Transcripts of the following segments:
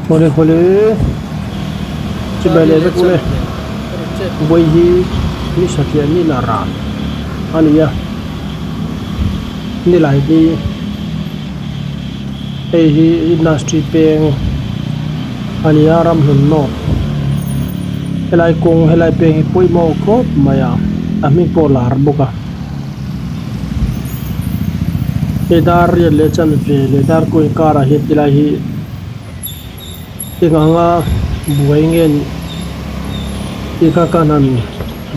Awle hawle chibai leh vek ule vawi hi ni satliah ni la ran a ni a nilai hi hei hi industry peng a ni a ramhlun nawk helai kawng helai peng hi pawimawh khawp mai a a hming pawh a lar bawk a. Hei dar riat leh chanve leh dar kawi karah hian ti lai hi eng anga buai nge nih tih kha ka han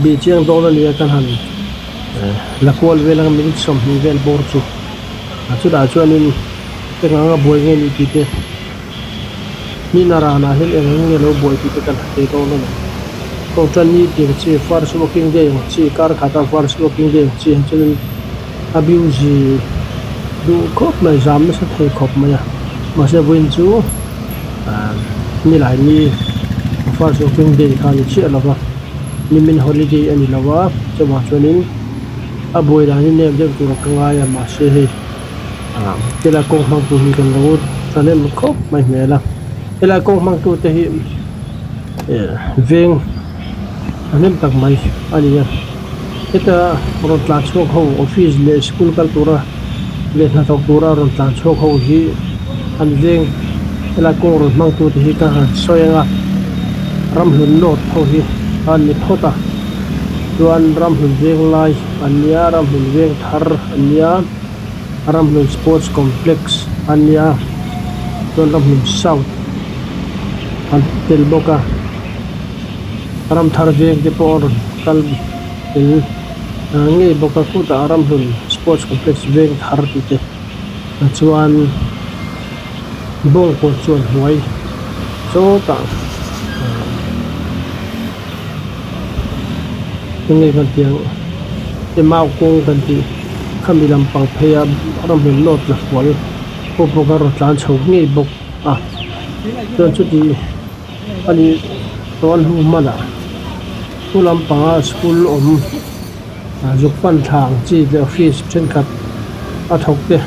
bih chiang dawn a ni a ka han la kual vel anga minute 20 vel bawr chu a chutah chuanin eng anga buai nge nih tih te nina ranah hian eng ang nge lo buai tih te kan hre thei dawn a ni. Kohhran ni tih chi first working day ang chi kar khata first working day ang chi hi chuanin a busy duh khawp mai zam nasa thei khawp mai a mahse vawiin chu ah nilai ni first working day kha a ni chiah lo va nimin holiday a ni lo va chuvang chuanin a buai dan hi nep deuh tur ka ngai a mahse hei ah helai kawng hmang tur hi kan lo thahnem khawp mai hmel a helai kawng hmang tu te hi. Veng a hnem tak mai a ni a heta rawn tlan chhuak ho office leh school kal tura leh hnathawk tura rawn tlan chhuak ho hi an veng helai kawng rawn hmang tute hi ka han sawi ang a ramhlun north ho hi an ni phawt a chuan ramhlun veng lai an nia ramhlun veng thar an nia ramhlun sports complex an nia chuan ramhlun south. An tel bawk a ram thar veng te pawh a rawn kal tel ngei bawk a khutah ramhlun sports complex veng thar tih te chuan bawngkawn chuan hnuai sawtah enge kan tih ang emau kawng kan tih khami lampang phei a ramhlun north la fual pawh bawk a rawn tlan chho ngei bawk. A chuan chuti a nih tawh a hnu hmanah chu lampanga school awm zuk pan thla ang chi leh office thenkhat a thawk te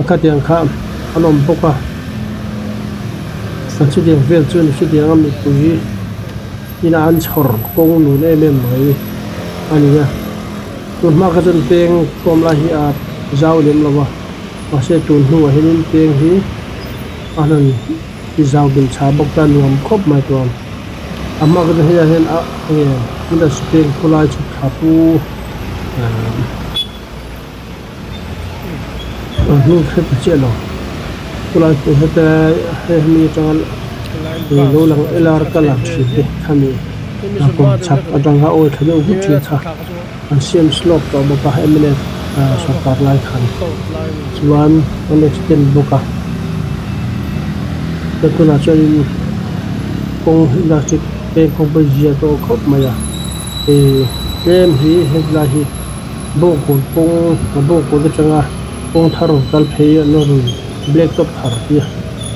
a khatiang kha an awm bawk a chutiang vel chu ni chutiang a mipui ina an chhawr kawng nun em em mai a ni a tun hma kha chuan peng thuam lai hi a zau lem lo va. Mahse tun hnuah hianin peng hi a han ti zau belh chhah bawk ta nuam khawp mai tawh ang. A hma ka hei ah hian a nge industry peng khawlai chhuk thla pu ahh a hnu hre ta chiah lo khawlai pawh heta hei hemi atanga lo lang LR colour thin te khami a kawm chhak atanga awi thla deuh vut thin kha. An siam slope tawh bawk a mnf sorkar lai khan chuan an extend bawk a chuan tunah chuanin kawng electric peng kawng pawh zia tawh khawp mai a ih tlem hi hetlai hi bawngkawn kawng a bawngkawn atanga kawng thar rawn kal phei an rawn black top thar hi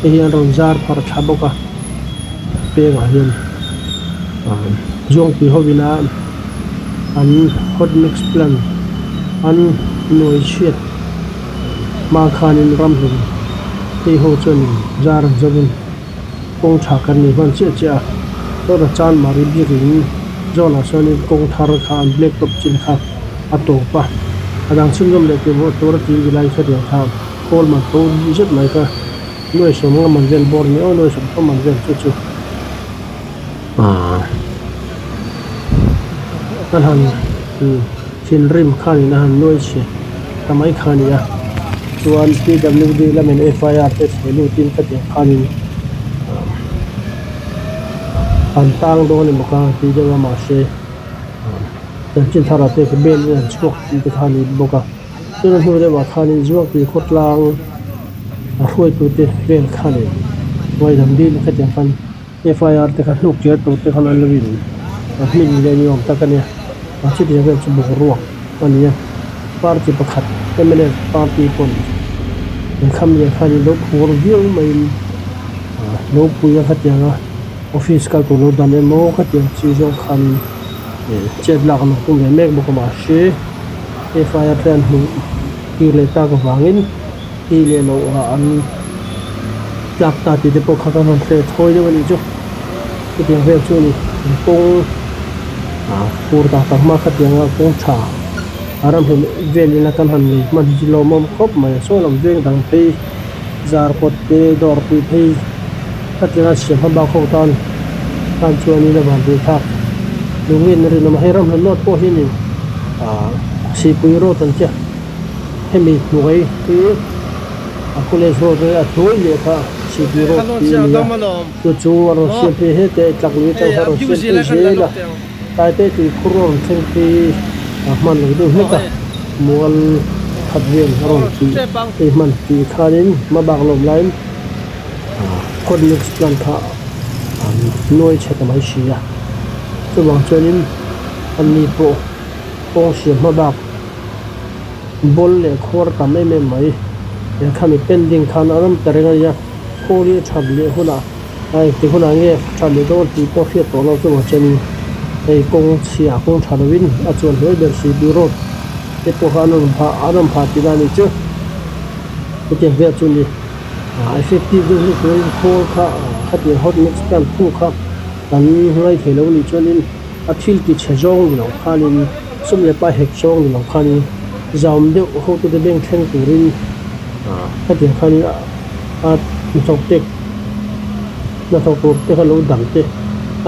hei hi an rawn zar phar thla bawk a pengah hian zuangpui hovin a. An hot mix plant an nuai chhiat hma khanin ramhlun phei ho chuanin zar an zawin kawng tha kan nei hman chiah chiah a chuan a chan mari biakin zawnah sawnin kawng thar kha an black top chin kha a tawp a a dang chhunzawm leh tur tur a tih lai kha tiang kha kawl man to zet mai kha nuai sawm nga man vel bawr ni aw nuai sawm thum man vel chu chu. Aaa an han thinrim khanin a han nuai chhe ta mai kha a ni a chuan P W D lamin F I R te chhe lutin ka tih khanin an tang dawn emaw ka tih deuh a mahse chanchin tharah te khi bel in an chhuak tih te kha a ni bawk a chumi hnu deuhah khanin Zuangtui khawtlang a hruaitute vel khanin ngaidam dil ka tih ang khan. FIR te kha hnuk tir tur te khan an lo in a hmin leh ni awm tak a nia a chutiang vel chu boruak a ni a party pakhat mnf party pawn inkham leh khan in lo phur viau maiin lo pui a khatiang a office kal tur lo dan emaw khatiang chi zawng khan chet lak an tum ve mek bawk a mahse FIR te an hmuh tir leh tak avangin ti leh loh ah an. tlak ta tih te pawh kha kan rawn hre thawi deuh a nih chu chutiang vel chu a ni kawng ah fur tak tak hma khatianga kawng tha a ramhlun vel ila kan han nei hman hi chu lawmawm khawp mai a saw lam veng dang phei zar kawt te dawr pui phei khatianga siam hma bak ho tan tan chuanin a van pui thlak lungin a rinawm a hei ramhlun note pawh hianin ah sihpui road an tia hemi hnuai hi a college road a hnuai leh kha sihpui road tih a ni a chu chu a rawn siam phei hete tlak lui atang khan a rawn siam phei zel a taite tui khur a rawn thleng phei a hman lo deuh hlek a mual khat vel a rawn tih hei hman tih khanin hma bak lawm laiin ah hot mix plant kha an nuai chhe ta mai si a chuvang chuanin ani pawh kawng siam hma bak. Ball leh khuar tam em em mai. He khami pending khan a rawn ta reng a nia. Khawl hi a that leh hunah a engtik hunah nge that leh dawn tih pawh hriat tawh lo chungah chuanin hei kawng chhia kawng tha lovin a chuan hnuai ber si tih road te pawh kha an rawn phah an rawn phah tih dan a nih chu. Hetiang vel chu ni effective deuh hlek turin khawl kha khatiang hot mix plant khu kha kan ngaithei lo nih chuanin a thil ti chhe zawng ni lo khanin sum leh pa hek zawng ni lo khanin zam deuh hotute bank thleng turin hetiang khanin a hnathawk te hnathawk tur te kha lo dang te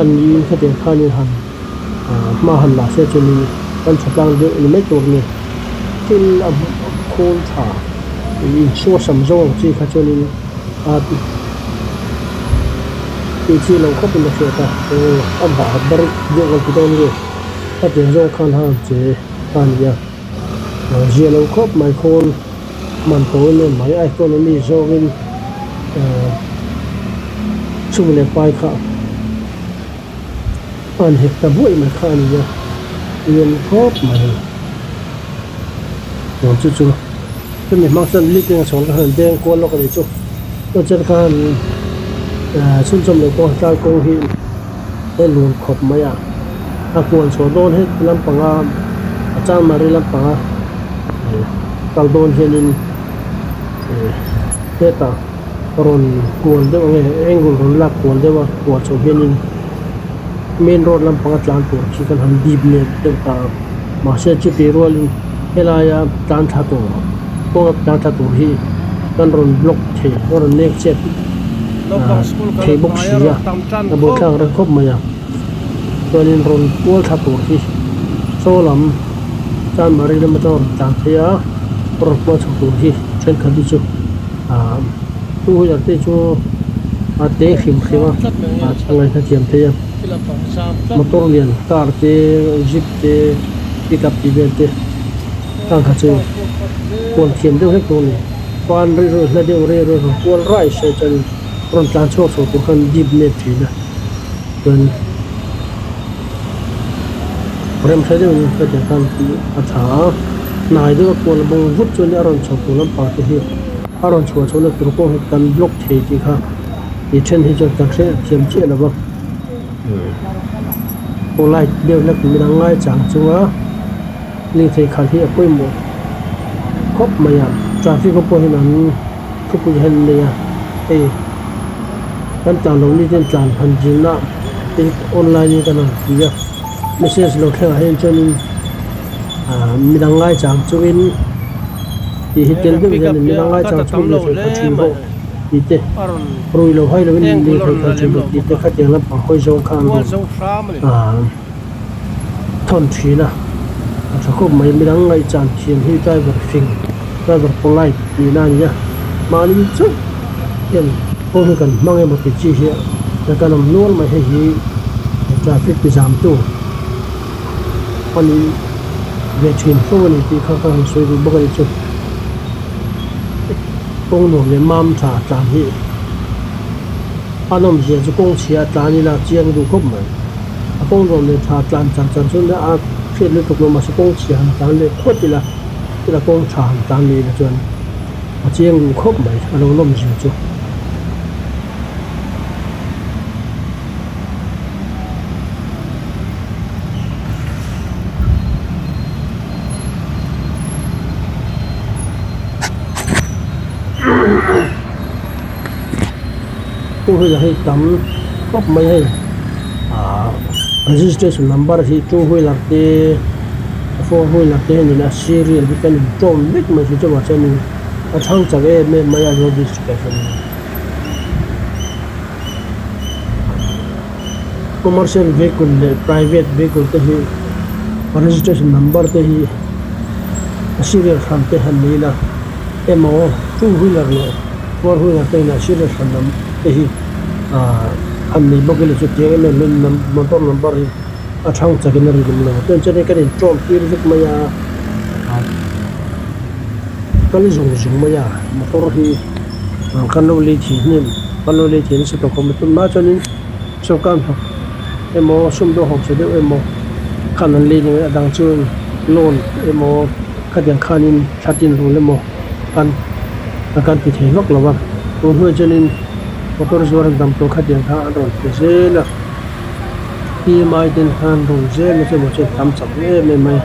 a niin hetiang khanin han hma han lah se chuanin kan tha tlang deuh ni mai tur a ni thil a khawl tha insuasam zawng ang chi kha chuanin a tih chi lo khawpin a hriat a a bah ber deuh ang ti dawn nge. Hetiang zawng khan han che a ni a, zia lo khawp mai khawl man to em em mai a economy zawngin chhung leh pai kha a han hek ta buaih mai kha a ni a, lian khawp mai a ni. Chu chu chumi hmang chuan lik eng a chhawng kha han beng kual lawk a ni chu chuan khan chhunchawm leh kawng tlai kawng hi. He lun khawp mai a a kuan chhuah dawn het lampanga a chanmari lampanga ih kal dawn hianin ih hetah rawn kual deuh nge angle rawn lak kual deuh a kual chho hianin main road lampanga tlan tur khi kan han dip let deuh ta a mahse chutih rualin helaia tlan thla tur kawnga tlan thla tur hi kan rawn block thei a rawn nek chet. Thei bawk si a a buaithlak reng khawp mai a chuanin rawn kual thla tur hi saw lam chanmari lam atanga rawn tlan phei a rawn kual chho tur hi thenkhat hi chu ah two wheeler te chu a te hrim hrim a a ngaihna thiam thei a motor lian car te jeep te pickup tih vel te khang kha chu kual thiam deuh hlek tur a ni. Pan ri ru hla deuh ri ru rawn kual rai se chuan rawn tlan chhuak chho tur khan dip let thin a chuan rem hre deuhin hetiang khan tih a tha a hnai deuha kual bawng vut chuan a rawn chho tur lampang te hi a rawn chhuah chhohna tur pawh hi kan block thei tih kha tih then hi chuan kan hre thiam chiah lo va polite deuh hlek midang ngaichang chunga. Lirthei khalh hi a pawimawh khawp mai a traffic ho pawh hian an thupui hian an nei a hei kan tlan loh ni ten tlan han zirna te online in kan han ti a message lo thlengah hian chuanin ah midang ngaichang chungin tih hi tel deuh hian midang ngaichang chungin lirthei khalh thin bawk tih te rui lo hai lovin lirthei khalh thin bawk tih te khatiang lampang hawi zawng kha an rawn ah. Thawn thin a a tha khawp mai midang ngaihchan thiam hi driver fing driver polite tihna a ni a mahni chauh hian kawng hi kan hmang emaw tih chi hi a kan awm nual mai hei hi traffic ti zam tu a nih ve thin fo a ni tih kha ka han sawi duh bawk a ni chu kawng nuam leh mam tha tlan hi a nawmzia chu kawng chhia tlan ila chiang duh khawp mai. A kawng ruam leh tha tlan char char chuan a hriat lutuk lo mahse kawng chhia han tlan leh phawt ila chutah kawng tha han tlan leh ila chuan a chiang duh khawp mai a lo lawm zia chu. Two wheeler hi tam khawp mai hei ahh registration number hi two wheeler te four wheeler te hianin a serial hi kan inṭawm vek mai si chuvang chuanin a chhang chak em em mai a Aizawl district ah hianin. Commercial vehicle leh private vehicle te hi registration number te hi a serial hran te han nei ila emaw two wheeler leh four wheeler te in a serial hran lam te hi ahh han nei bawk ila chu tiang em em hian motor number hi a thang chak in a ri lem lo chuan chuan kan in tawm tir vek mai a ah kal zung zung mai a motor hi kan lo lei thei hnem kan lo lei thei nasa tawh khawp mai tunah chuanin sorkar hna emaw sumdawng hausa deuh emaw khan an lei a dang chu loan emaw khatiang khanin thla tin rul emaw kan kan ti thei vak lo a tun hnuai chuanin motor zuar an tam tawh khatiang kha an rawn ti zel a EMI ten khan rawn zel a chuvang chuan tam chak em em mai a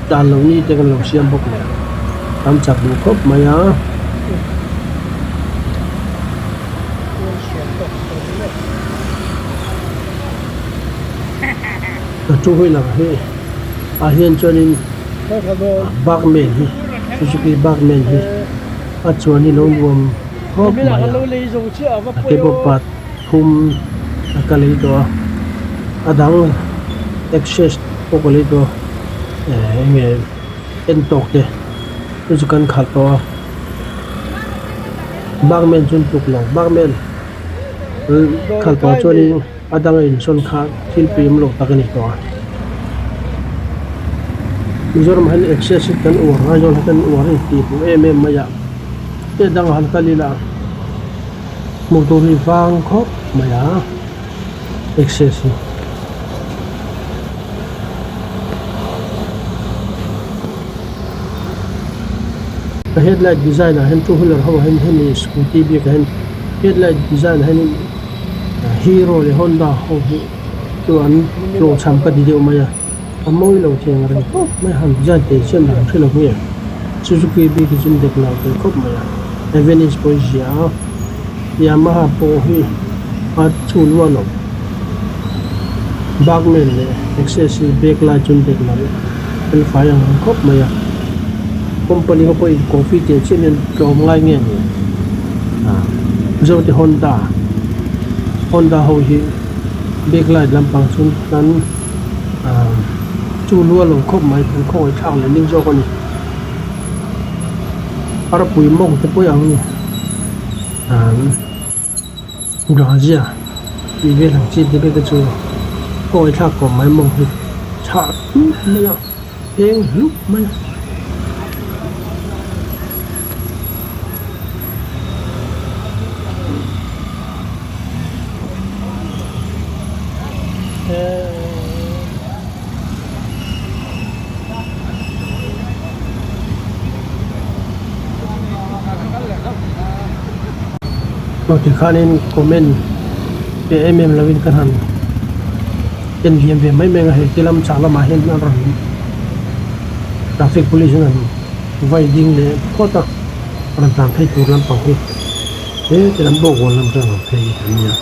dan lo ni te kan lo siam bawk nen tam chak duh khawp mai a. Two wheeler hi ah hian chuanin Burgman hi Suzuki Burgman hi a chuan hi lo nuam khawp mai a a ke pawh pathum a ka lei tawh a a dang access pawh ka lei tawh a eh enge en tawk te chu chu kan khalh tawh a Burgman chu an tluk lo Burgman khalh tawh chuanin a danga insawn kha thil pui awm lo tak a ni tawh a Mizoram ah hian access hi kan uar Aizawl hi kan uar a intih hmuh em em mai a hei dangah han kal ila hmuh tur hi vang khawp mai a access hi. A headlight design ah hian two wheeler ho ah hian hemi scooty bik ah hian headlight design ah hian hero leh honda ho hi chu an hlawhchham ka ti deuh mai a a mawi lo thei ang reng khawp mai a han design thei chian dan hre lo nge suzuki bik hi chu an dek lo thei khawp mai a avenis pawh hi zia a yamaha pawh hi a chhun luah lo burgman leh access hi back light chu an dek lo fel fai ang reng khawp mai a company ho pawhin coffee teh chiah hian tlawm ngai nge ni ah zote honda honda ho hi back light lampang chu an ah chu lua lo khawp mai an khawngaih thlak leh ning zawk a ni arpui mawng te pawh ang a ni ah grazia tih vel ang chi te te chu khawngaih thlak kawm mai mawng hi chhah hlup mai a eng hlup mai a. Aw tikhanin comment pe em em lovin ka han en liam ve mai mai ang a hei ti lam chah lamah hian a rawn traffic police an han vai ding leh phawt a rawn tlan phei tur lampang hi he ti lam bawk lam chuan rawn phei an nia.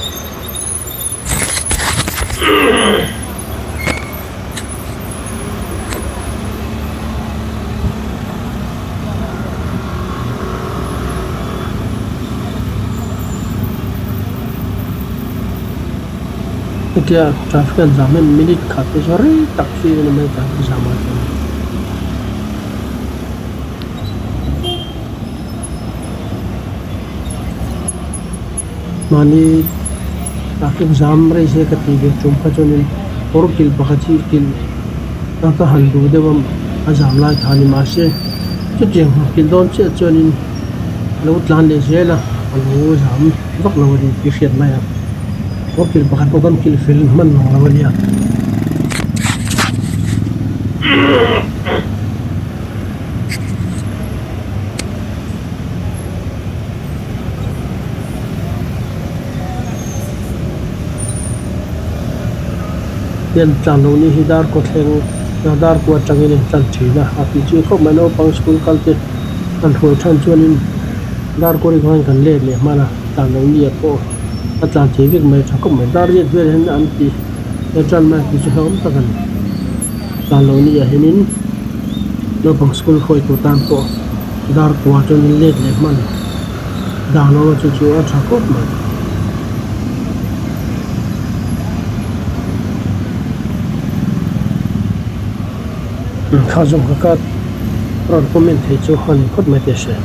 Hetia traffic an zam hian minute khat te chu rei tak hi a ni mai traffic jam ah chuan. Mahni traffic jam rei se ka tih ve tum kha chuanin kawr kilh pakhat hi kilh a ka han duh deuh a a zam lai kha a ni mahse chutiang han kilh dawn chiah chuanin a lo tlan leh zel a a lo zam vak lo a ni tih hriat mai a kawr kilh pakhat pawh kan kilh fel hman ang lo a nia. Hian tlan loh ni hi dar kaw thleng dar kua atangin an tlan thin a a tih chi khawp mai naupang school kal te an hruai than chuanin dar kaw rik hian kan let leh hman a tlan loh ni ah pawh A tlan thei vek mai a tha khawp mai dar riat vel hian an ti he tan mai tih chu hlauhawm tak a ni tlan loh ni ah hianin naupang school hruai tur tan pawh dar kua chuanin let leh hman dan awm a chu chu a tha khawp mai. Kha zawng kha ka rawn comment thei chu a ni phawt mai teh se.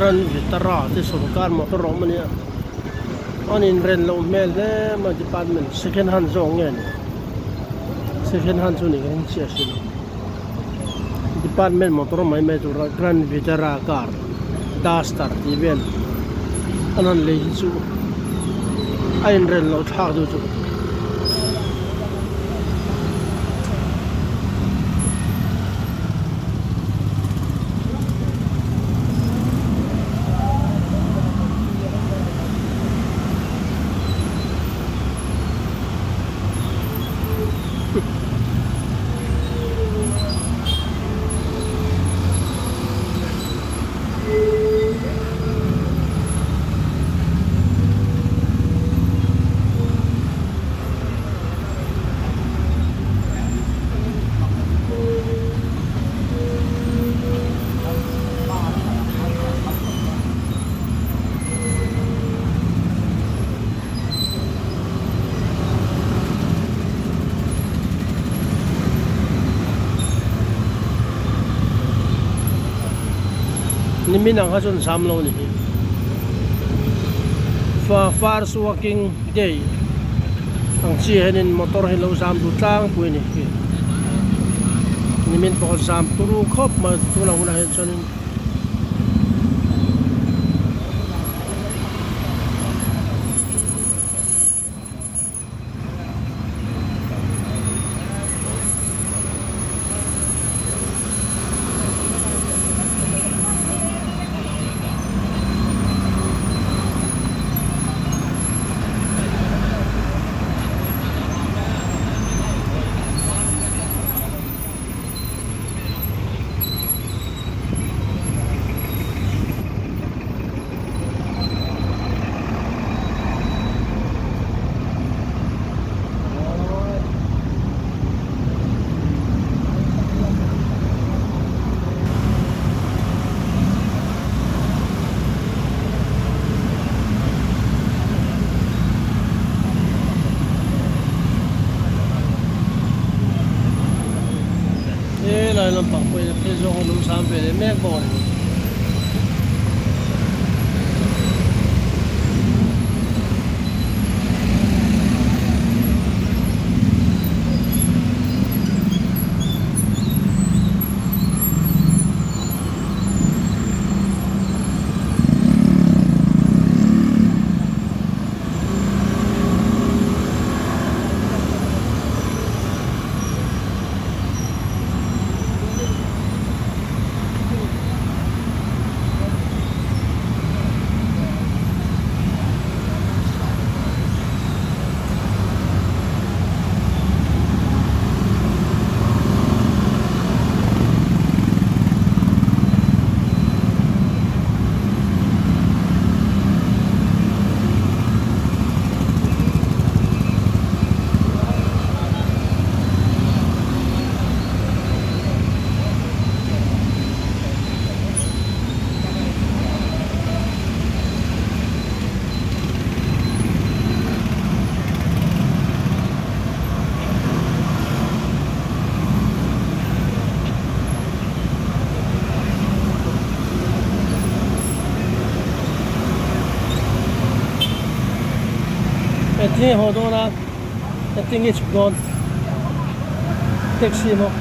Ran Vitara te sorkar motor a awm a nia an inren loh hmel hle mai department second hand zawk nge ni second hand chu ni ka ring chiah si lo department motor mai mai tura Grand Vitara car duster tih vel an han lei hi chu a inren loh thlak deuh chu ka ti. Nimin ang kha chuan zam lo a ni hi fa first working day ang chi ah hianin motor hi lo zam duh tlangpui a ni hi nimin pawh a zam turu khawp mai tunah hunah hian chuanin. Helai lampang pawhin a phei zawng a lo zam ve leh mek bawk a ni. Engtin nge haw dawn a? Engtin nge chhuk dawn? Taxi maw?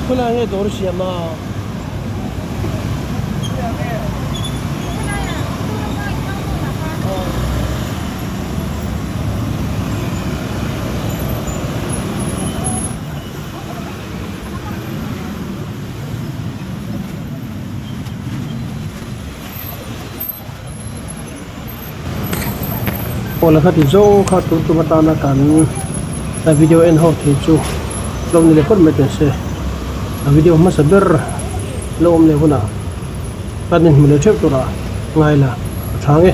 Khawilai nge dawr i siam a? Awle kha ti zawng kha tun tum atana kan video en ho thei chu lo ni leh phawt mai teh se a video hmasa ber lo awm leh hunah kan inhmu leh theuh turah ngai la a tha ang e.